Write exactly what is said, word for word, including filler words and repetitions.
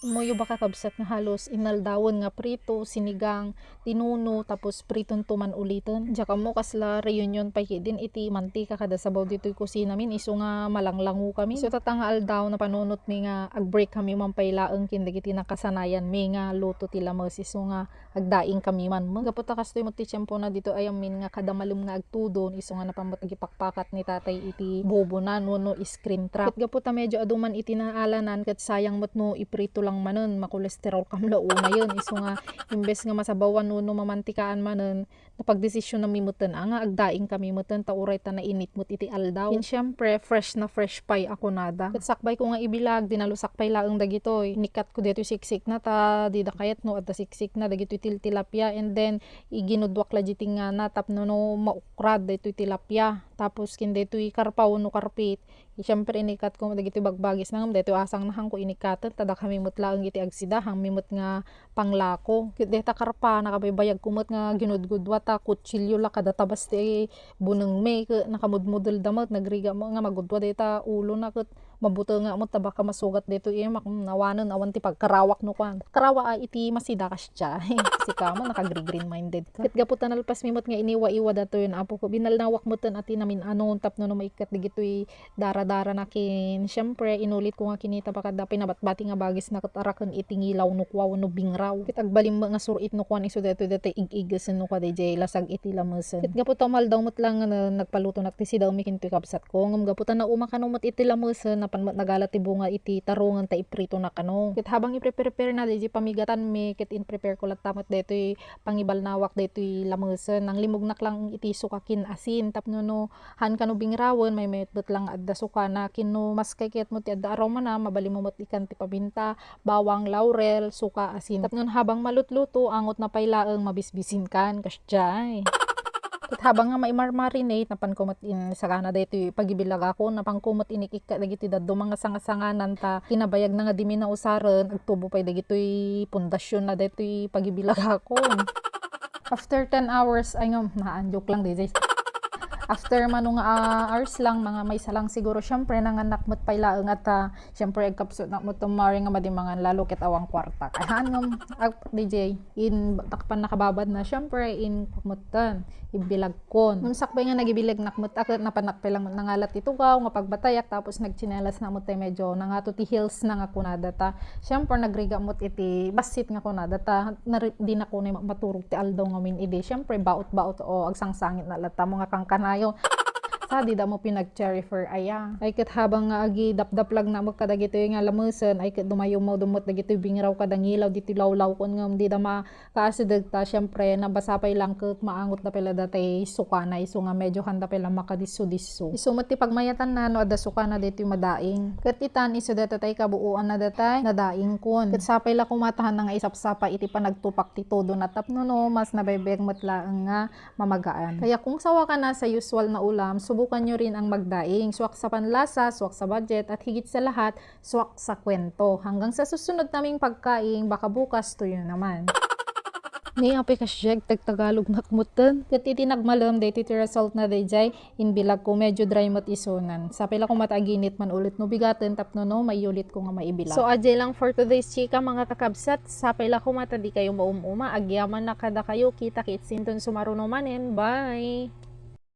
Moyo ba, kakabsat, nga halos inaldawen nga prito, sinigang, tinuno, tapos priton to man uliten. Diak ammo kasla reunion pay ketdin iti mantika kada sabaw ditoy kusina min, isu nga malanglangokami. Isu dayta nga aldaw, napanunotmi nga ag-break kami man pay laeng ken dagiti nakasanayanmi nga luto ti lames, isu nga agdaing kami man met. Gapu ta kastoy met ti tiempona ditoy ay amin nga kada malem nga agtudon, isu nga napan met agipakpakat ni tatay iti bubona wenno screen trap. Ket gapu ta medyo adu man iti naalanan, ket sayang met no iprito lang manen, makolesterol kam la unayen. Isu nga imbes nga masabawan wenno mamantikaan manen, napagdesisyonmi meten a nga agdaing kami meten ta uray ta nainit met iti aldaw. Ken siempre, fresh na fresh pay a kunada. Ket sakbay ko nga ibilag, dinalusak pay laeng dagitoy. Inikkatko daytoy siksikna ta dida kayat no adda siksikna dagitoy til-, tilapia. And then, iginudwak la ditoy nga natap no, no maukrad daytoy tilapia. Tapos, ken daytoy karpa wenno karpit, siempre, inikkatko dagitoy bagbagisna ngem daytoy asangna, haanko inikkaten ta dakami met laeng iti agsida, haanmi met nga panglako. Ket dayta karpa, nakabaybayagko met nga ginudgudua ta kutsilio la kada tabas ti bunengmi, ket nakamudmudelda met, nagrigat met nga magudua dayta ulona, ket mabutengak met ta baka masugat daytoy iyemak, mm, awanen, awan ti pagkarawak no kuan. Karawa a iti masida kasdiay. Sika man, naka-green-minded ka. Ket gapu ta nalpasmi met nga iniwa-iwa datoy, apo ko, binalnawak meten a ti namin-anon tapno no maikkat dagitoy dara-darana ken, siempre, inulitko nga kinita, baka adda pay nabatbati nga bagisna ket araken iti ngilaw no kua wenno bingraw. Ket agbalin met nga sur-it no kuan isu daytoy, daytoy ig-igesen no kua daydiay lasag iti lamesen. Ket gapu ta umaldaw met laeng nga na-, nagpalutonak ti sidawmi ken toy kabsatko. Ngem gapu ta nauma kano met iti lamesen, napan met nagala ti bunga iti tarungen ta ipritona kano. Ket habang iprepare-prepare na daydiay pamigatanmi, ket in-prepare ko latta met daytoy pangibalnawak daytoy lamesen. Nanglimugnak lang iti suka ken asin tapno no haan kano bingrawen, maymayat met lang adda sukana. Ken no maskay kayatmo ti adda aromana, mabalinmo met ikkan ti paminta, bawang, laurel, suka, asin. Tapno habang malutluto, angotna pay laeng mabisbisinkan. Kasdiay. Ket habang nga maimarmarinate, napanko met in-, sagana daytoy pagibilagakon, napanko met inik-ikka dagiti dadduma nga sangasanganan ta kinabayagna nga dimi nausaren, agtubo pay dagitoy pundasionna daytoy pagibilagakon. After ten hours, ay nga, naan, joke lang, daydiay. After mano nga, ah, hours lang, mga maysa lang siguro, syempre, nanganak met pay laeng at, ah, syempre, agkapsutnak met tumari nga madi mangan lalo ket awan kwarta. Ay, haan nga, ah, daydiay, in, takpan nakababad na, syempre, in, metten, ibilagkon. Ngem sakbay nga nagibilagnak met, ket napannak pay lang met nangalat ti tugaw nga pagbatayak, tapos nagtsinelasnak met tay medyo nangato ti heels na nga kunada ta. Siyempre, nagrigat met iti bassit nga kunada ta, nari-, dinako ni ma-, maturog ti aldaw ngamin idi. Siyempre, baot-baot, o, agsangsangitna latta mo nga kankanayon. Sa dida mo pinag-cherry fair, aya. Ay, ket habang nga agidapdaplagna met kadagitoy nga lamesen, ay, ket dumayumawda met dagitoy bingraw kada ngilaw ditoy lawlawkon ngem dida ma-, kaasideg ta, siyempre, nabasa pay lang ket maangotda pay la daytoy sukana, isu nga medyo haanda pay lang makadisso-disso. Isu met ti pagmayatanna no adda sukana daytoy madaing. Ket itan, isu dayta tay kabuoanna daytay nadaingkon. Ket sapay la koma ta haanda nga isapsapa iti panagtupak ti tudona tapno no, mas nabaybayag met laeng nga mamagaan. Kaya kung sawa ka na sa usual na ulam, subukan nyo rin ang magdaing. Suwak sa panlasa, suwak sa budget, at higit sa lahat, suwak sa kwento. Hanggang sa susunod naming pagkain, baka bukas tuyo naman. Ni apay kasdiay, tagtagalognak metten. Ket iti nagmalem, daytoy ti result na daydiay, inbilagko medyo dry met isunan. Sapay la koma ta aginit man ulit no bigaten tapno no, maiyulitko nga maibilag. So, adiay lang for today's chika, mga kakabsat. Sapay la koma ta dikayo maum-uma. Agyaman na kadakayo, kita ket sinton sumaruno manen. Bye!